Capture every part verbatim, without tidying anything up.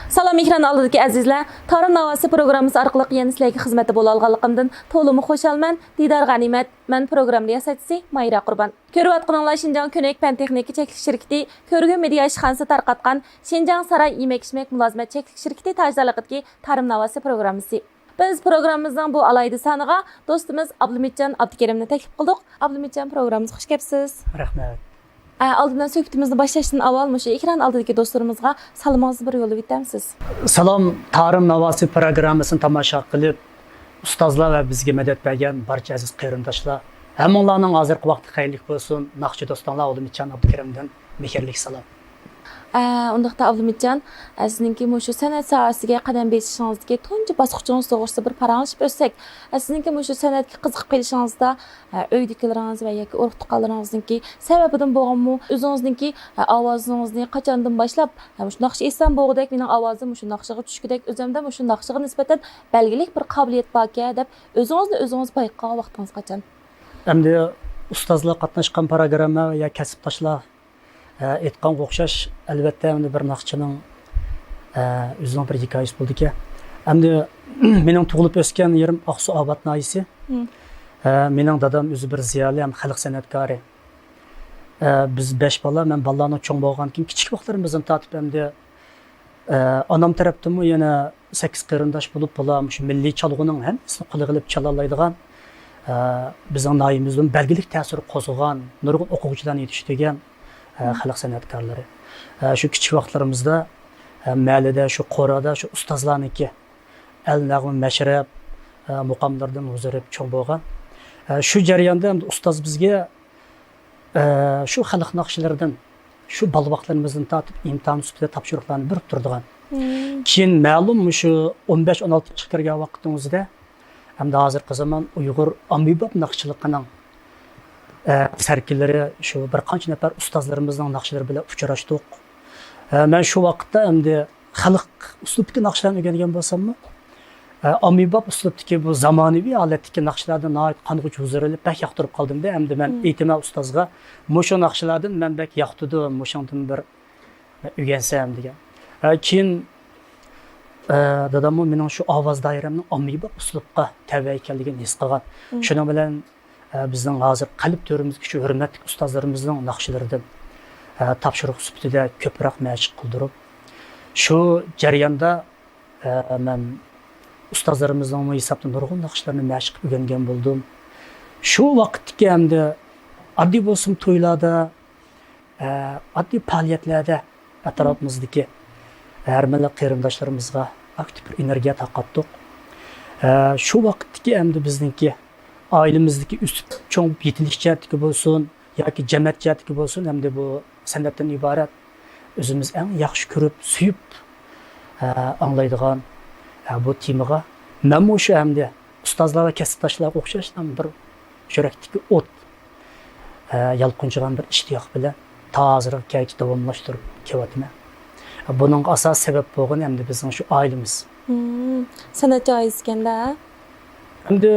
سالام ئېكران ئالدىدىكى ئەزىزلەر، تارىم ناۋاسى پروگراممىسى ئارقىلىق يەنە سىلەرگە خىزمەتتە بولالىغانلىقىمدىن تولىمۇ خۇشالمەن. دىدار غەنىيمەت، مەن پروگرامما رىياسەتچىسى مايرا قۇربان. كۆرۈۋاتقىنىڭلار شىنجاڭ كۆنەك پەن تېخنىكا چەكلىك شىركىتى كۆرگۈ مېدىيا ئىشخانىسى تارقاتقان شىنجاڭ ساراي يېمەك ئىچمەك مۇلازىمەت چەكلىك شىركىتى تاجدارلىقىدىكى تارىم ناۋاسى پروگراممىسى. بىز پروگراممىمىزنىڭ بۇ ئالاھىدە سانىغا دوستىمىز ئابلىمىتجان ئابدۇكېرىمنى تەكلىپ قىلدۇق. ئابلىمىتجان، پروگراممىمىزغا خۇش كەپسىز. رەھمەت. ئە، ئالدى بىلەن سۆھبىتىمىزنى باشلاشتىن ئاۋۋال مۇشۇ ئېكران ئالدىدىكى دوستلىرىمىزغا سالىمىڭىزنى بىر يوللاپ ئۆتەمسىز؟ سالام، تارىم ناۋاسى پروگراممىسىنى تاماشا قىلىپ، ئۇستازلار ۋە بىزگە مەدەت بەرگەن بارچە ئەزىز قېرىنداشلار، ھەممىڭلارنىڭ ھازىرقى ۋاقتى خەيرلىك بولسۇن. ناخشا دوستۇڭلار ئابلىمىتجان ئابدۇكېرىمدىن مېھىرلىك سالام. ئە، ئۇنداقتا ئابلىمىتجان، ئە، سىزنىڭكى مۇشۇ سەنئەت ساھەسىگە قەدەم بېسىشىڭىزدىكى تۇنجى باسقۇچىڭىز توغرىسىدا بىر پاراڭلىشىپ ئۆتسەك. ئە، سىزنىڭكى مۇشۇ سەنئەتكە قىزىقىپ قېلىشىڭىزدا، ئە، ئۆيدىكىلىرىڭىز ۋە ياكى ئۇرۇق-تۇغقانلىرىڭىزنىڭكى سەۋەبىدىن بولغانمۇ؟ ئۆزىڭىزنىڭكى، ئە، ئاۋازىڭىزنى قاچاندىن باشلاپ، ئە، مۇشۇ ناخشا ئېيتسام بولغۇدەك، مېنىڭ ئاۋازىم مۇشۇ ناخشىغا چۈشكۈدەك، ئۆزۈمدە مۇشۇ ناخشىغا نىسبەتەن بەلگىلىك بىر قابىلىيەت باركەن دەپ ئۆزىڭىزنى ئۆزىڭىز بايقىغان ۋاقتىڭىز قاچان؟ ئەمدى ئۇستازلار قاتناشقان پروگرامما يا كەسىپداشلار ئە، ئېيتقانغا ئوخشاش، ئەلۋەتتە، ئەمدى بىر ناخشىچىنىڭ، ئە، ئۆزىنىڭ بىر ھېكايىسى بولىدىكەن. ئەمدى مېنىڭ تۇغۇلۇپ ئۆسكەن يېرىم ئاقسۇ ئاباد ناھىيىسى. مم. ئە، مېنىڭ دادام ئۆزى بىر زىيالىي ھەم خەلق سەنئەتكارى. ئە، بىز بەش بالا، مەن بالىلارنىڭ چوڭى بولغاندىن كېيىن، كىچىك ۋاقىتلىرىمىزدىن تارتىپ ئەمدى، ئە، ئانام تەرەپتىنمۇ يەنە سەككىز قېرىنداش بولۇپ، بۇلار مۇشۇ مىللىي چالغۇنىڭ ھەممىسىنى قولىغا ئېلىپ چالالايدىغان، ئە، بىزنىڭ ناھىيىمىزدىمۇ بەلگىلىك تەسىر قوزغىغان نۇرغۇن ئوقۇغۇچىلارنى يېتىشتۈرگەن، ئە، مم. خەلق سەنئەتكارلىرى. ئە، شۇ كىچىك ۋاقىتلىرىمىزدا، ئە، مەھەللىدە، شۇ قورادا شۇ ئۇستازلارنىڭكى ئەل نەغمە مەشرەپ، ئە، مۇقاملىرىدىن ھۇزۇر ئېلىپ چوڭ بولغان. ئە، شۇ جەرياندا ئەمدى ئۇستاز بىزگە ئە، شۇ خەلق ناخشىلىرىدىن، شۇ بالىۋاقلىرىمىزدىن تارتىپ ئىمتىھان سۈپىتىدە تاپشۇرۇقلارنى بېرىپ تۇرىدىغان. مم. كېيىن مەلۇم مۇشۇ ئون بەش، ئون ئالتە ياشقا كىرگەن ۋاقتىمىزدا، ھەمدە ھازىرقى زامان ئۇيغۇر ئاممىباب ناخشىچىلىقىنىڭ، ئە، سەركىلىرى شۇ بىر قانچە نەپەر ئۇستازلىرىمىزنىڭ ناخشىلىرى بىلەن ئۇچراشتۇق. ئە، مەن شۇ ۋاقىتتا ئەمدى خەلق ئۇسلۇبتىكى ناخشىلارنى ئۆگەنگەن بولساممۇ، ئە، ئاممىباب ئۇسلۇبتىكى بۇ زامانىۋى ھالەتتىكى ناخشىلاردىن ناھايىتى قانغۇچە ھۇزۇر ئېلىپ، بەك ياقتۇرۇپ قالدىم-دە، ئەمدى مەن مم. ئېيتىمەن ئۇستازغا، مۇشۇ ناخشىلاردىن مەن بەك ياقتىدىم، مۇشۇڭدىن بىر ئۆگەنسەم دېگەن. ئە، كېيىن، ئە، داداممۇ مېنىڭ شۇ ئاۋاز دائىرەمنىڭ ئاممىباب ئۇسلۇبقا تەۋە ئىكەنلىكىنى ھېس قىلغان. مم. شۇنىڭ بىلەن ئە، بىزنىڭ ھازىر قەلب تۆرىمىزدىكى شۇ ھۆرمەتلىك ئۇستازلىرىمىزنىڭ ناخشىلىرىدىن، ئە، تاپشۇرۇق سۈپىتىدە كۆپرەك مەشىق قىلدۇرۇپ، شۇ جەرياندا، ئە، مەن ئۇستازلىرىمىزنىڭمۇ ھېسابتا نۇرغۇن ناخشىلىرىنى مەشىق قىلىپ ئۆگەنگەن بولدۇم. شۇ ۋاقىتتىكى ئەمدى ئاددىي بولسىمۇ تويلاردا، ئە، ئاددىي پائالىيەتلەردە ئەتراپىمىزدىكى ھەر مىللەت قېرىنداشلىرىمىزغا ئاكتىپ بىر ئېنېرگىيە تارقاتتۇق. ئە، شۇ ۋاقىتتىكى ئەمدى بىزنىڭكى ئائىلىمىزدىكى ئۆسۈپ چوڭ يېتىلىش جەھەتتىكى بولسۇن ياكى جەمئىيەت جەھەتتىكى بولسۇن، ئەمدى بۇ سەنئەتتىن ئىبارەت ئۆزىمىز ئەڭ ياخشى كۆرۈپ، سۆيۈپ، ئە، ئاڭلايدىغان، ئە، بۇ تېمىغا مەنمۇ شۇ ئەمدى ئۇستازلار ۋە كەسىپداشلارغا ئوخشاش بىر يۈرەكتىكى ئوت، ئە، يالقۇنجىغان بىر ئىشتىياق بىلەن تا ھازىرغىچە داۋاملاشتۇرۇپ كېلىۋاتىمەن. بۇنىڭغا ئاساسىي سەۋەب بولغىنى ئەمدى بىزنىڭ شۇ ئائىلىمىز. مم، سەنئەتچى ئائىلىسىكەن-دە. ئەمدى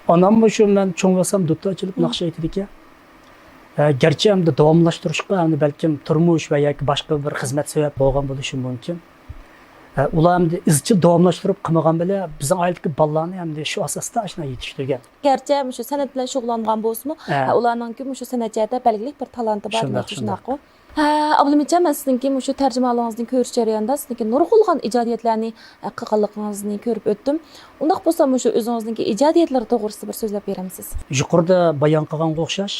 ئاناممۇ شۇ مەن چوڭ بولسام دۇتار چېلىپ مم. ناخشا ئېيتىدىكەن. ئە، گەرچە ئەمدى داۋاملاشتۇرۇشقا ئەمدى بەلكىم تۇرمۇش ۋە ياكى باشقا بىر خىزمەت سەۋەب بولغان بولۇشى مۇمكىن. ئە، ئۇلار ئەمدى ئىزچىل داۋاملاشتۇرۇپ قىلمىغان بىلەن بىزنىڭ ئائىلىدىكى بالىلارنى ئەمدى شۇ ئاساستا ئاشۇنداق يېتىشتۈرگەن. گەرچە مۇشۇ سەنئەت بىلەن شۇغۇللانغان بولسىمۇ، ھە. ئە، ئۇلارنىڭكى مۇشۇ سەنئەت جەھەتتە بەلگىلىك بىر تالانتى بار شۇنداق، دېمەكچى، شۇنداق. شۇنداققۇ؟ ھە، ئابلىمىتجان، مەن سىزنىڭكى مۇشۇ تەرجىمىھالىڭىزنى كۆرۈش جەريانىدا سىزنىڭكى نۇرغۇنلىغان ئىجادىيەتلەرنى، ئە، قىلغانلىقىڭىزنى كۆرۈپ ئۆتتۈم. ئۇنداق بولسا مۇشۇ ئۆزىڭىزنىڭكى ئىجادىيەتلىرى توغرىسىدا بىر سۆزلەپ بېرەمسىز؟ يۇقىرىدا بايان قىلغانغا ئوخشاش،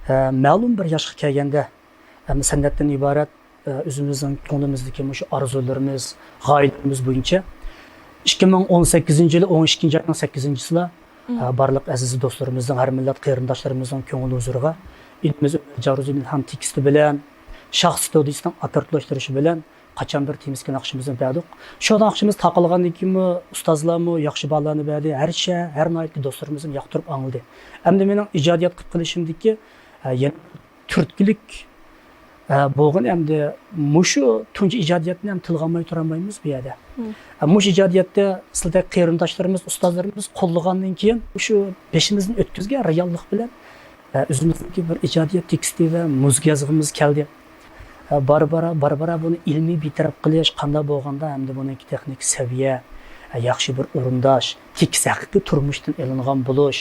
ئە، مەلۇم بىر ياشقا كەلگەندە، ئەمدى سەنئەتتىن ئىبارەت، ئە، ئۆزىمىزنىڭ كۆڭلىمىزدىكى مۇشۇ ئارزۇلىرىمىز، غايىلىرىمىز بويىچە ئىككى مىڭ ئون سەككىزىنچى يىلى ئون ئىككىنچى ئاينىڭ سەككىزىنچىسىلا، مم. ئە، بارلىق ئەزىز دوستلىرىمىزنىڭ، ھەر مىللەت قېرىنداشلىرىمىزنىڭ كۆڭلى ھۇزۇرىغا ئىنىمىز ئۆمەر جارۇزىنىڭ ھەم تېكىستى بىلەن، شاخ ستۇدىيىسىنىڭ ئاپپاراتلاشتۇرۇشى بىلەن قاچان بىر تېمىسىكى ناخشىمىزنى بەردۇق. شۇ ناخشىمىز تارقالغاندىن كېيىنمۇ ئۇستازلارمۇ ياخشى باھالارنى بەردى. ھەر شە-، ھەر ناھىيەدىكى دوستلىرىمىزمۇ ياقتۇرۇپ ئاڭلىدى. ئەمدى مېنىڭ ئىجادىيەت قىلىپ قېلىشىمدىكى، ئە، يەنە تۈرتكىلىك، ئە، بولغىنى ئەمدى مۇشۇ تۇنجى ئىجادىيەتنى ھەم تىلغا ئالماي تۇرالمايمىز بۇ يەردە. مم. ئە، مۇشۇ ئىجادىيەتتە سىلەردەك قېرىنداشلىرىمىز، ئۇستازلىرىمىز قوللىغاندىن كېيىن، مۇشۇ بېشىمىزدىن ئۆتكۈزگەن رېئاللىق بىلەن، ئە، ئۆزىمىزنىڭكى بىر ئىجادىيەت تېكىستى ۋە مۇزىكا يازغىمىز كەلدى. بارا-بارا، بارا-بارا بۇنى ئىلمىي بىر تەرەپ قىلىش، قانداق بولغاندا ئەمدى بۇنىڭكى تېخنىك سەۋىيە، ياخشى بىر ئورۇنداش، تېكىست ھەقىقىي تۇرمۇشتىن ئېلىنغان بولۇش،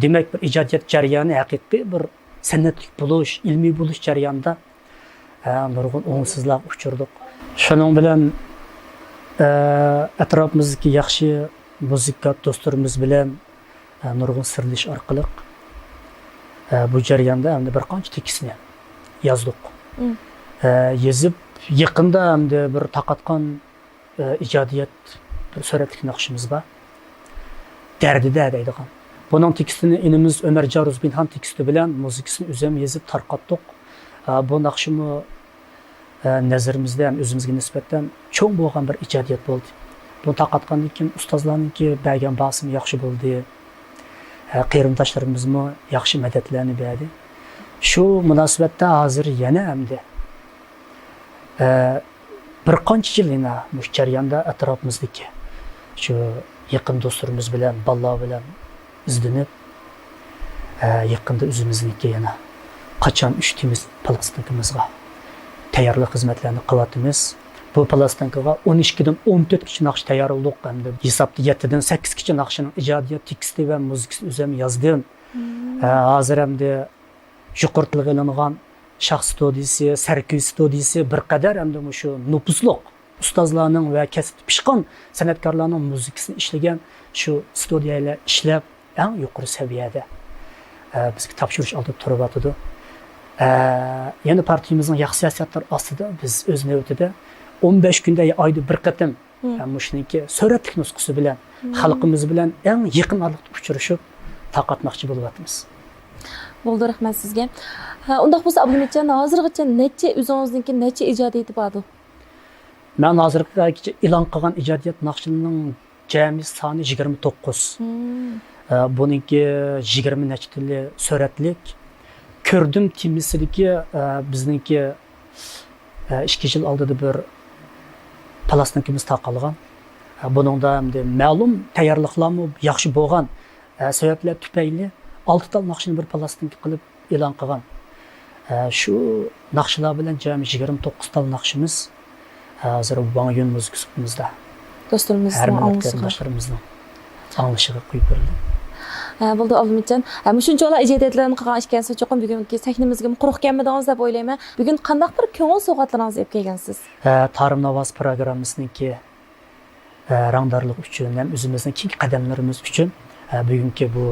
دېمەك، بىر ئىجادىيەت جەريانى ھەقىقىي بىر سەنئەتلىك بولۇش، ئىلمىي بولۇش جەريانىدا نۇرغۇن ئوڭۇشسىزلارغا ئۇچرىدۇق. شۇنىڭ بىلەن ئەتراپىمىزدىكى ياخشى مۇزىكانت دوستلىرىمىز بىلەن نۇرغۇن سىردىشىش ئارقىلىق بۇ جەرياندا ئەمدى بىر قانچە تېكىستنى يازدۇق. مم. يېزىپ، يېقىندا ئەمدى بىر تارقاتقان ئىجادىيەت، بىر سۈرەتلىك ناخشىمىز بار. دەردىدە دەيدىغان. بۇنىڭ تېكىستىنى ئىنىمىز ئۆمەرجان روزبىنخان تېكىستى بىلەن مۇزىكىسىنى ئۆزۈم يېزىپ تارقاتتۇق. بۇ ناخشىمۇ نەزىرىمىزدە ھەم ئۆزىمىزگە نىسبەتەن چوڭ بولغان بىر ئىجادىيەت بولدى. بۇنى تارقاتقاندىن كېيىن ئۇستازلارنىڭكى بەرگەن باھاسىمۇ ياخشى بولدى. قېرىنداشلىرىمىزمۇ ياخشى مەدەتلەرنى بەردى. شۇ مۇناسىۋەتتە ھازىر يەنە ئەمدى بىر قانچە يىل يەنە مۇشۇ جەرياندا ئەتراپىمىزدىكى شۇ يېقىن دوستلىرىمىز بىلەن، بالىلار بىلەن ئىزدىنىپ، يېقىندا ئۆزىمىزنىڭكى يەنە قاچان ئۈچ تېمىز پىلاستىنكىمىزغا تەييارلىق خىزمەتلەرنى قىلىۋاتىمىز. بۇ پىلاستىنكىغا ئون ئىككىدىن ئون تۆتكىچە ناخشا تەييارلىدۇق. ئەمدى ھېسابتا يەتتىدىن سەككىزكىچە ناخشىنىڭ ئىجادىيەت تېكىستى ۋە مۇزىكىسىنى ئۆزۈم يازدىم. مم. ھازىر ئەمدى يۇقىرى تىلغا ئېلىنغان شاخ ستۇدىيىسى، سەركۈي ستۇدىيىسى بىر قەدەر ئەمدى مۇشۇ نوپۇزلۇق ئۇستازلارنىڭ ۋە كەسىپتە پىشقان سەنئەتكارلارنىڭ مۇزىكىسىنى ئىشلىگەن شۇ ستۇدىيەلەر ئىشلەپ، ئەڭ يۇقىرى سەۋىيەدە، ئە، بىزگە تاپشۇرۇش ئالدىدا تۇرۇۋاتىدۇ. ئە، يەنە پارتىيىمىزنىڭ ياخشى سىياسەتلىرى ئاستىدا بىز ئۆز نۆۋىتىدە ئون بەش كۈندە يا ئايدا بىر قېتىم، مم. ئە، مۇشۇنىڭكى سۈرەتلىك نۇسخىسى بىلەن، مم. خەلقىمىز بىلەن ئەڭ يېقىن ئارىلىقتا ئۇچرىشىپ، تارقاتماقچى بولۇۋاتىمىز. بولدى، رەھمەت سىزگە. ھە، ئۇنداق بولسا، ئابلىمىتجان، ھازىرغىچە نەچچە، ئۆزىڭىزنىڭكى نەچچە ئىجادىيىتى باردۇ؟ مەن ھازىرغىچە ئېلان قىلغان ئىجادىيەت ناخشىلىرىنىڭ جەمئىي سانى يىگىرمە توققۇز. مم. ئە، بۇنىڭكى يىگىرمە نەچچە تىلى سۈرەتلىك. كۆردۈم تېمىسىدىكى، ئە، بىزنىڭكى، ئە، ئىككى يىل ئالدىدا بىر پىلاستىنكىمىز تارقالغان. ئە، بۇنىڭدا ئەمدى مەلۇم تەييارلىقلارمۇ ياخشى بولغان، ئە، سەۋەبلەر تۈپەيلى ئالتە تال ناخشىنى بىر پىلاستىنكا قىلىپ ئېلان قىلغان. ئە، شۇ ناخشىلار بىلەن جەمئىي يىگىرمە توققۇز تال ناخشىمىز ھازىر ۋاڭ يۈن مۇزىكا سۇپىمىزدا دوستلىرىمىزنىڭ ھەر مىللەت ئاڭلىشىغا. قېرىنداشلىرىمىزنىڭ ئاڭلىشىغا قويۇپ بېرىلدى. ھە، بولدى، ئابلىمىتجان. ھە، مۇشۇنچىلا ئىجادىيەتلەرنى قىلغان ئىكەنسىز، چوقۇم بۈگۈنكى سەھنىمىزگىمۇ قۇرۇق كەلمىدىڭىز دەپ ئويلايمەن. بۈگۈن قانداق بىر كۆڭۈل سوۋغاتلىرىڭىزنى ئېلىپ كەلگەنسىز؟ ھە، تارىم ناۋاز پروگراممىسىنىڭكى ئە، رەڭدارلىق ئۈچۈن ھەم ئۆزىمىزنىڭ كېيىنكى قەدەملىرىمىز ئۈچۈن، ئە، بۈگۈنكى بۇ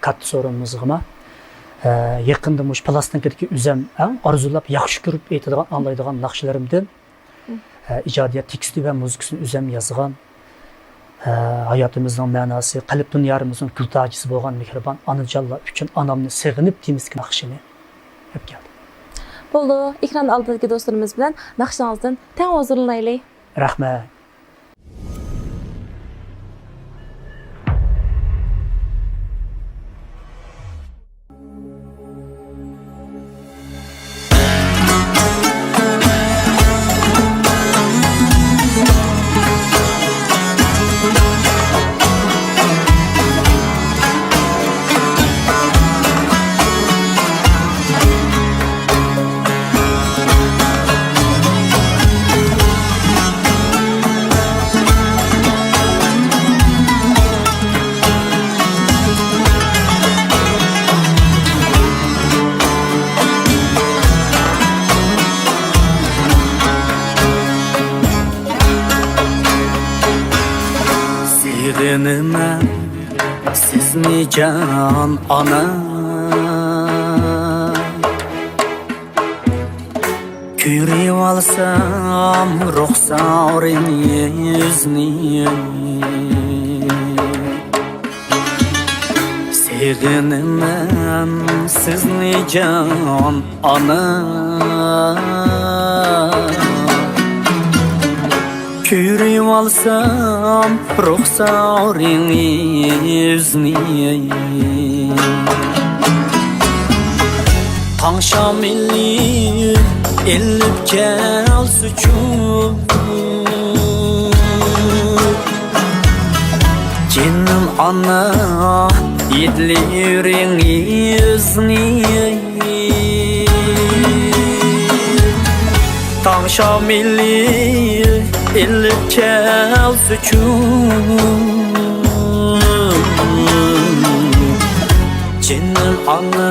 كاتتا سورۇنىمىزغىمۇ، ئە، يېقىندا مۇشۇ پىلاستىنكىدىكى ئۆزەم ئەڭ ئارزۇلاپ ياخشى كۆرۈپ ئېيتىدىغان، ئاڭلايدىغان ناخشىلىرىمدىن، ئە، ئىجادىيەت تېكىستى ۋە مۇزىكىسىنى ئۆزەم يازغان، ئە، ھاياتىمىزنىڭ مەناسى، قەلب دۇنيارىمىزنىڭ گۈل تاجىسى بولغان مېھرىبان ئانىجانلار ئۈچۈن ئانامنى سېغىنىپ تېمىسىدىكى ناخشىنى ئېلىپ كەلدىم. بولدى، ئېكران ئالدىدىكى دوستلىرىمىز بىلەن ناخشىڭىزدىن تەڭ ھۇزۇرلىنايلى. رەھمەت. سېغىنىمەن سىزنى جان ئانا، كۆرۈۋالسام رۇخسارىڭىزنى. سېغىنىمەن سىزنى جان ئانا، كۆرۈۋالسام رۇخسارىڭىزنى. تاڭ شامىلى ئېلىپ كەلسىچۇ، جېنىم ئانا، ھىدلىرىڭىزنى. شامىلى ئېلىپ كەلسىچۇ، جېنىم ئانا،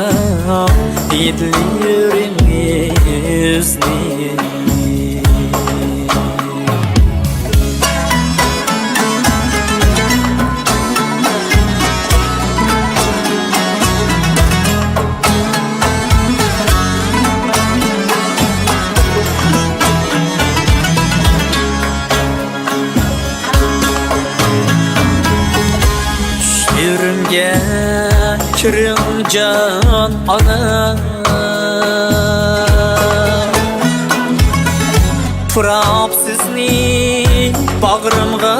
ھىدلىرىڭىزنى. چۈشلىرىمگە كىرىڭ جان ئانا، پۇراپ سىزنى باغرىمغا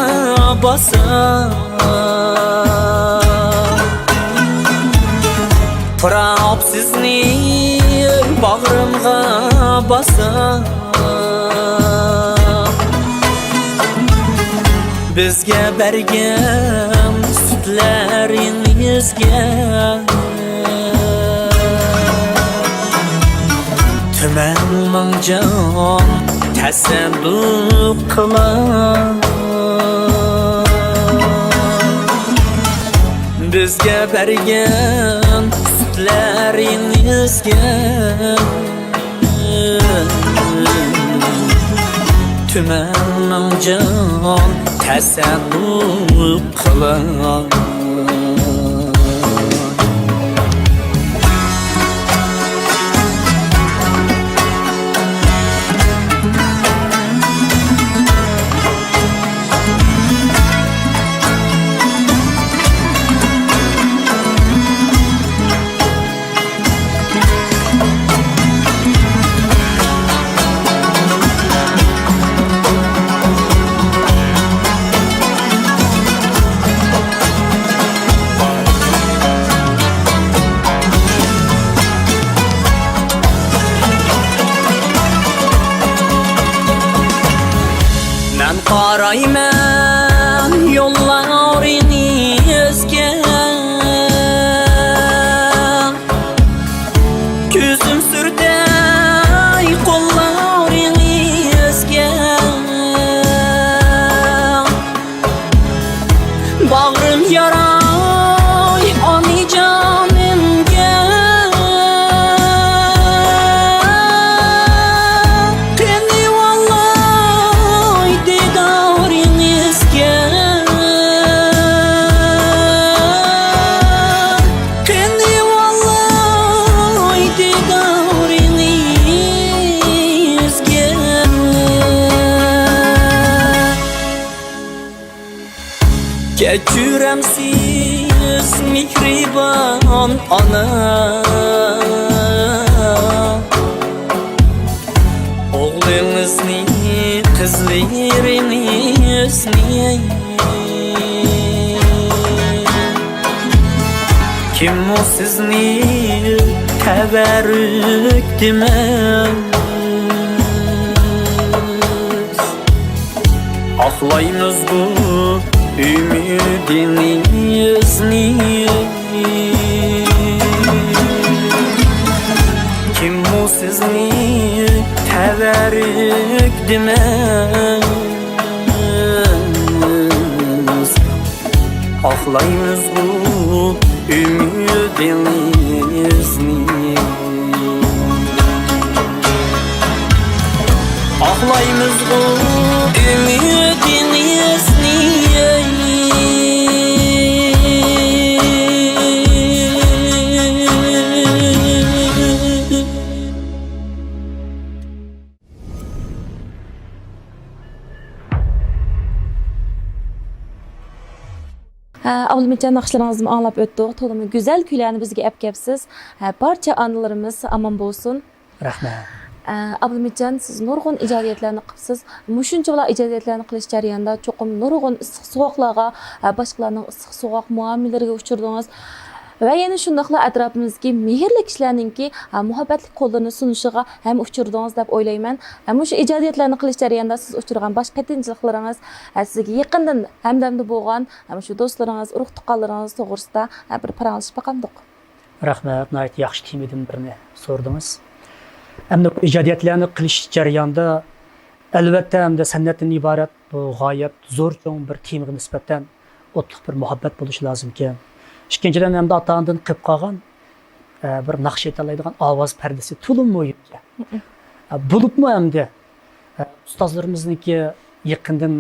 باسا، پۇراپ سىزنى باغرىمغا باسا، بىزگە بەرگەن سۈتلەرىڭىزگە تۈمەن مىڭ جان تەسەددۇق قىلار. بىزگە بەرگەن سۈتلەرىڭىزگە تۈمەن مىڭ جان تەسەددۇق قىلار. مەن قارايمەن يوللارىڭىزگە، كۆزۈم سۈرتەي قوللارىڭىزگە. باغرىم ياراي ئانىجانىمگە، قېنى ۋالاي دىدارىڭىزگە، قېنى ۋالاي دىدارىڭىزگە. كەچۈرەمسىز مېھرىبان ئانا، ئوغلىڭىزنى، قىزلىرىڭىزنى. كىممۇ سىزنى تەۋەررۈك دېمەس؟ ئاقلايمىز بۇ ئۈمىدىڭىزنى. كىممۇ سىزنى تەۋەررۈك دېمەس؟ ئاقلايمىز بۇ ئۈمىدىڭىزنى. ئاقلايمىزغۇ ئۈمىدىڭىزنى. ھە، ئابلىمىتجان، ناخشىلىرىڭىزنى ئاڭلاپ ئۆتتۇق. تولىمۇ گۈزەل كۈيلەرنى بىزگە ئەپ كەپسىز. ھە، بارچە ئانىلىرىمىز ئامان بولسۇن. رەھمەت. ئە، ئابلىمىتجان، سىز نۇرغۇن ئىجادىيەتلەرنى قىپسىز. مۇشۇنچىۋالا ئىجادىيەتلەرنى قىلىش جەريانىدا چوقۇم نۇرغۇن ئىسسىق سوغۇقلارغا، ئە، باشقىلارنىڭ ئىسسىق سوغۇق مۇئامىلىلىرىگە ئۇچرىدىڭىز. ۋە يەنە شۇنداقلا ئەتراپىمىزدىكى مېھىرلىك كىشىلەرنىڭكى، ئە، مۇھەببەتلىك قوللىرىنى سۇنۇشىغا ھەم ئۇچرىدىڭىز دەپ ئويلايمەن. ھەم مۇشۇ ئىجادىيەتلەرنى قىلىش جەريانىدا سىز ئۇچرىغان باشقا قىيىنچىلىقلىرىڭىز، ئە، سىزگە يېقىندىن ھەمدەمدە بولغان، ھە، مۇشۇ دوستلىرىڭىز، ئۇرۇق-تۇغقانلىرىڭىز توغرىسىدا، ھە، بىر پاراڭلىشىپ باقامدۇق؟ رەھمەت، ناھايىتى ياخشى تېمىدىن بىرنى سورىدىڭىز. ئەمدى بۇ ئىجادىيەتلەرنى قىلىش جەريانىدا ئەلۋەتتە، ئەمدى سەنئەتتىن ئىبارەت بۇ غايەت زور چوڭ بىر تېمىغا نىسبەتەن ئوتلۇق بىر مۇھەببەت بولۇشى لازىمكەن. ئىككىنچىدىن، ئەمدى ئاتا-ئانىدىن قېلىپ قالغان، ئە، بىر ناخشا ئېيتالايدىغان ئاۋاز پەردىسى تولىمۇ مۇھىمكەن. ئە، بولۇپمۇ ئەمدى، ئە، ئۇستازلىرىمىزنىڭكى يېقىندىن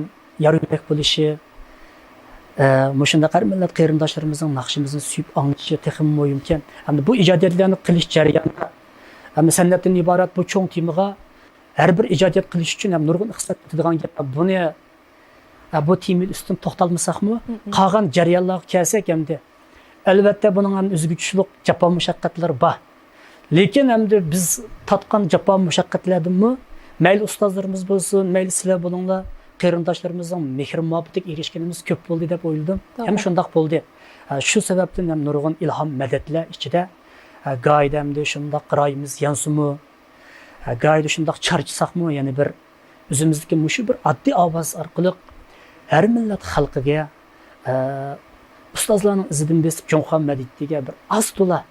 يار يۆلەك بولۇشى، ئە، مۇشۇنداق ھەر مىللەت قېرىنداشلىرىمىزنىڭ ناخشىمىزنى سۆيۈپ ئاڭلىشى تېخىمۇ مۇھىمكەن. ئەمدى بۇ ئىجادىيەتلەرنى قىلىش جەريانىدا، ئەمدى سەنئەتتىن ئىبارەت بۇ چوڭ تېمىغا ھەر بىر ئىجادىيەت قىلىش ئۈچۈن ھەم نۇرغۇن ئىقتىساد كېتىدىغان گەپ. بۇنى، ئە، بۇ تېما ئۈستىدە توختالمىساقمۇ، مم. قالغان جەريانلارغا كەلسەك ئەمدى، ئەلۋەتتە، بۇنىڭ ھەم ئۆزىگە چۈشلۈك جاپا مۇشەققەتلىرى بار. لېكىن ئەمدى بىز تارتقان جاپا مۇشەققەتلەردىنمۇ مەيلى ئۇستازلىرىمىز بولسۇن، مەيلى سىلەر بولۇڭلار، قېرىنداشلىرىمىزنىڭ مېھرى مۇھەببىتىگە ئېرىشكىنىمىز كۆپ بولدى دەپ ئويلىدىم. توغرا. ھەم شۇنداق بولدى. ئە، شۇ سەۋەبتىن ھەم نۇرغۇن ئىلھام مەدەتلەر ئىچىدە، ئە، گاھىدا ئەمدى شۇنداق رايىمىز يانسىمۇ، ئە، گاھىدا شۇنداق چارچىساقمۇ، يەنە بىر ئۆزىمىزدىكى مۇشۇ بىر ئاددىي ئاۋاز ئارقىلىق ھەر مىللەت خەلقىگە، ئە، ئۇستازلارنىڭ ئىزىدىن بېسىپ جۇڭخۇا مەدەنىيىتىگە بىر ئاز تولا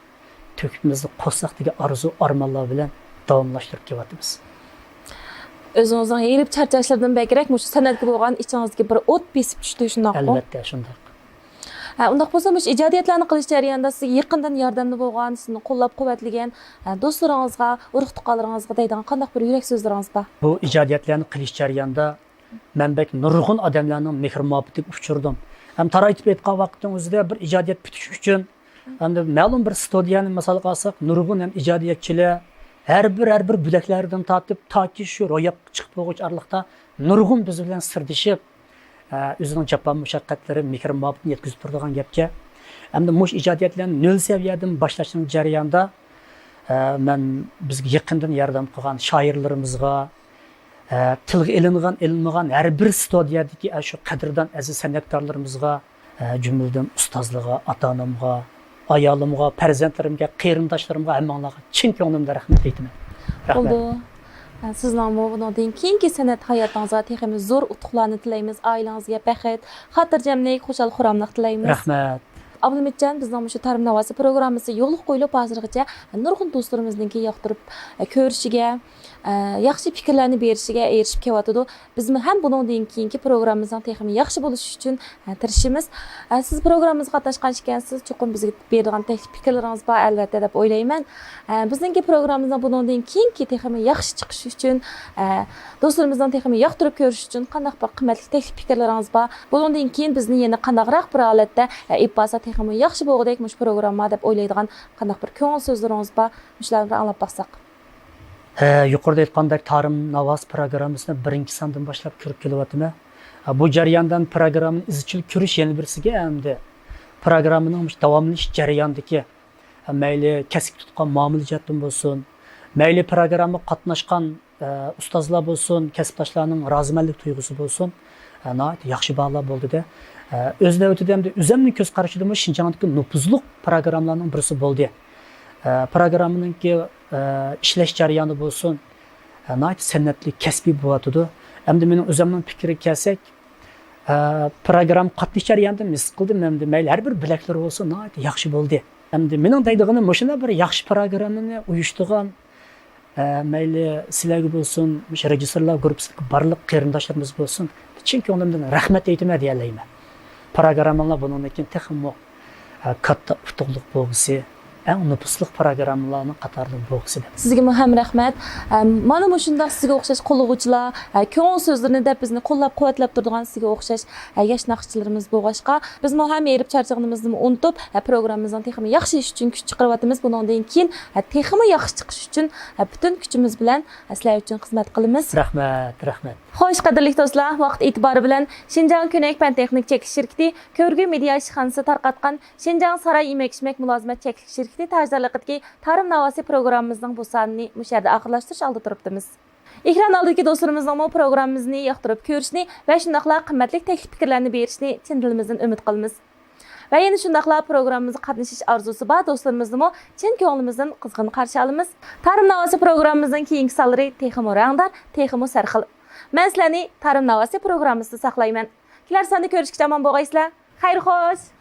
تۆھپىمىزنى قوشساق دېگەن ئارزۇ ئارمانلار بىلەن داۋاملاشتۇرۇپ كېلىۋاتىمىز. ئۆزىڭىزنىڭ ھېرىپ چارچاشلىرىدىن بەكرەك مۇشۇ سەنئەتكە بولغان ئىچىڭىزدىكى بىر ئوت بېسىپ چۈشتى، شۇنداقمۇ؟ ئەلۋەتتە، شۇنداق. ھە، ئۇنداق بولسا، مۇشۇ ئىجادىيەتلەرنى قىلىش جەريانىدا سىزگە يېقىندىن ياردەمدە بولغان، سىزنى قوللاپ-قۇۋۋەتلىگەن، ھە، دوستلىرىڭىزغا، ئۇرۇق-تۇغقانلىرىڭىزغا دەيدىغان قانداق بىر يۈرەك سۆزلىرىڭىز بار؟ بۇ ئىجادىيەتلەرنى قىلىش جەريانىدا مەن بەك نۇرغۇن ئادەملەرنىڭ مېھىر-مۇھەببىتىگە ئۇچرىدىم. ھەم تارايتىپ ئېيتقان ۋاقتىڭىزدا بىر ئىجادىيەت پۈتۈش ئۈچۈن، ئەمدى مەلۇم بىر ستۇدىيەنى مىسالغا ئالساق، نۇرغۇن ھەم ئىجادىيەتچىلەر ھەر بىر، ھەر بىر بۆلەكلەردىن تارتىپ، تاكى شۇ روياپقا چىقىپ بولغۇچە ئارىلىقتا نۇرغۇن بىز بىلەن سىردىشىپ، ئە، ئۆزىنىڭ جاپا مۇشەققەتلىرى، مېھرى مۇھەببىتىنى يەتكۈزۈپ تۇرىدىغان گەپكە. ئەمدى مۇشۇ ئىجادىيەتلەرنى نۆل سەۋىيەدىن باشلاشنىڭ جەريانىدا، ئە، مەن بىزگە يېقىندىن ياردەم قىلغان شائىرلىرىمىزغا، ئە، تىلغا ئېلىنغان، ئېلىنمىغان ھەر بىر ستۇدىيەدىكى ئاشۇ قەدىردان ئەزىز سەنئەتكارلىرىمىزغا، ئە، جۈملىدىن ئۇستازلىرىغا، ئاتا-ئانامغا، ئايالىمغا، پەرزەنتلىرىمگە، قېرىنداشلىرىمغا، ھەممىڭلارغا چىن كۆڭلۈمدىن رەھمەت ئېيتىمەن. رەھمەت. بولدى. سىزنىڭمۇ بۇنىڭدىن كېيىنكى سەنئەت ھاياتىڭىزغا تېخىمۇ زور ئۇتۇقلارنى تىلەيمىز. ئائىلىڭىزگە بەخت، خاتىرجەملىك، خۇشال-خۇراملىق تىلەيمىز. رەھمەت. ئابلىمىتجان، بىزنىڭ مۇشۇ تارىم ناۋاسى پروگراممىسى يولغا قويۇلۇپ ھازىرغىچە نۇرغۇن دوستلىرىمىزنىڭكى ياقتۇرۇپ، ئە، كۆرۈشىگە، ئە، ياخشى پىكىرلەرنى بېرىشىگە ئېرىشىپ كېلىۋاتىدۇ. بىزمۇ ھەم بۇنىڭدىن كېيىنكى پروگراممىمىزنىڭ تېخىمۇ ياخشى بولۇشى ئۈچۈن، ئە، تىرىشىمىز. ئە، سىز پروگراممىمىزغا قاتناشقان ئىكەنسىز، چوقۇم بىزگە بېرىدىغان تەكلىپ پىكىرلىرىڭىز بار، ئەلۋەتتە، دەپ ئويلايمەن. ئە، بىزنىڭكى پروگراممىمىزنىڭ بۇنىڭدىن كېيىنكى تېخىمۇ ياخشى چىقىشى ئۈچۈن، ئە، دوستلىرىمىزنىڭ تېخىمۇ ياقتۇرۇپ كۆرۈشى ئۈچۈن قانداق بىر قىممەتلىك تەكلىپ پىكىرلىرىڭىز بار؟ بۇنىڭدىن كېيىن بىزنى يەنە قانداقراق بىر ھالەتتە، ئە، ئېلىپ بارسا تېخىمۇ ياخشى بولغۇدەك مۇشۇ پروگرامما دەپ ئويلايدىغان قانداق بىر كۆڭۈل سۆزلىرىڭىز بار؟ مۇشۇلارنى بىر ئاڭلاپ باقساق. ھە، يۇقىرىدا ئېيتقاندەك، تارىم ناۋاسى پروگراممىسىنى بىرىنچى ساندىن باشلاپ كۆرۈپ كېلىۋاتىمەن. ھە، بۇ جەرياندىن پروگراممىنى ئىزچىل كۆرۈش يەنە بىرسىگە ئەمدى پروگراممىنىڭ مۇشۇ داۋاملىشىش جەريانىدىكى، ھە، مەيلى كەسىپكە تۇتقان مۇئامىلە جەھەتتىن بولسۇن، مەيلى پروگراممىغا قاتناشقان، ئە، ئۇستازلار بولسۇن، كەسىپداشلارنىڭ رازىمەنلىك تۇيغۇسى بولسۇن، ئە، ناھايىتى ياخشى باھالار بولدى-دە. ئە، ئۆز نۆۋىتىدە ئەمدى ئۆزەمنىڭ كۆز قارىشىدىمۇ شىنجاڭدىكى نوپۇزلۇق پروگراممىلارنىڭ بىرسى بولدى. ئە، پروگراممىنىڭكى، ئە، ئىشلەش جەريانى بولسۇن، ئە، ناھايىتى سەنئەتلىك، كەسپىي بولۇۋاتىدۇ. ئەمدى مېنىڭ ئۆزۈمنىڭ پىكرىگە كەلسەك، ئە، پروگرامما قاتنىشىش جەريانىدا ھېس قىلدىم، ئەمدى مەيلى ھەر بىر بۆلەكلىرى بولسۇن، ناھايىتى ياخشى بولدى. ئەمدى مېنىڭ دەيدىغىنىم مۇشۇنداق بىر ياخشى پروگراممىنى ئۇيۇشتۇرغان، ئە، مەيلى سىلەرگە بولسۇن، مۇشۇ رېژىسسورلار گۇرۇپپىسىدىكى بارلىق قېرىنداشلىرىمىز بولسۇن، چىن كۆڭلۈمدىن رەھمەت ئېيتىمەن دېيەلەيمەن. پروگراممىڭلار بۇنىڭدىن كېيىن تېخىمۇ، ئە، كاتتا ئۇتۇقلۇق بولغۇسى، ئەڭ نوپۇزلۇق پروگراممىلارنىڭ قاتارىدىن بولغۇسى دەپ. سىزگىمۇ ھەم رەھمەت. ئە، مانا مۇشۇنداق سىزگە ئوخشاش قوللىغۇچىلار، ئە، كۆڭۈل سۆزلىرىنى دەپ بىزنى قوللاپ-قۇۋۋەتلەپ تۇرىدىغان سىزگە ئوخشاش، ئە، ياش ناخشىچىلىرىمىز بولغاچقا، بىزمۇ ھەم ھېرىپ چارچىغىنىمىزنىمۇ ئۇنتۇپ، ئە، پروگراممىمىزنىڭ تېخىمۇ ياخشى ئىشى ئۈچۈن كۈچ چىقىرىۋاتىمىز. بۇنىڭدىن كېيىن، ئە، تېخىمۇ ياخشى چىقىش ئۈچۈن، ئە، پۈتۈن كۈچىمىز بىلەن، ئە، سىلەر ئۈچۈن خىزمەت قىلىمىز. رەھمەت، رەھمەت. خوش، قەدىرلىك دوستلار، ۋاقىت ئېتىبارى بىلەن شىنجاڭ كۆنەك پەن تېخنىك چەكلىك شىركىتى كۆرگۈ مېدىيا ئىشخانىسى تارقاتقان شىنجاڭ ساراي يېمەك-ئىچمەك مۇلازىمەت چەكلىك شىركىتى تاجدارلىقىدىكى تارىم ناۋاسى پروگراممىمىزنىڭ بۇ سانىنى مۇشۇ يەردە ئاخىرلاشتۇرۇش ئالدىدا تۇرۇپتىمىز. ئېكران ئالدىدىكى دوستلىرىمىزنىڭمۇ پروگراممىمىزنى ياقتۇرۇپ كۆرۈشىنى ۋە شۇنداقلا قىممەتلىك تەكلىپ پىكىرلەرنى بېرىشىنى چىن دىلىمىزدىن ئۈمىد قىلىمىز. ۋە يەنە شۇنداقلا پروگراممىمىزغا قاتنىشىش ئارزۇسى بار دوستلىرىمىزنىمۇ چىن كۆڭلىمىزدىن قىزغىن قارشى ئالىمىز. تارىم ناۋاسى پروگراممىمىزنىڭ كېيىنكى سانلىرى تېخىمۇ رەڭدار، تېخىمۇ سەرخىل. مەن سىلەرنى تارىم ناۋاسى پروگراممىسىدا ساقلايمەن. كېلەر ساندا كۆرۈشكىچە ئامان بولغايسىلەر. خەير خوش!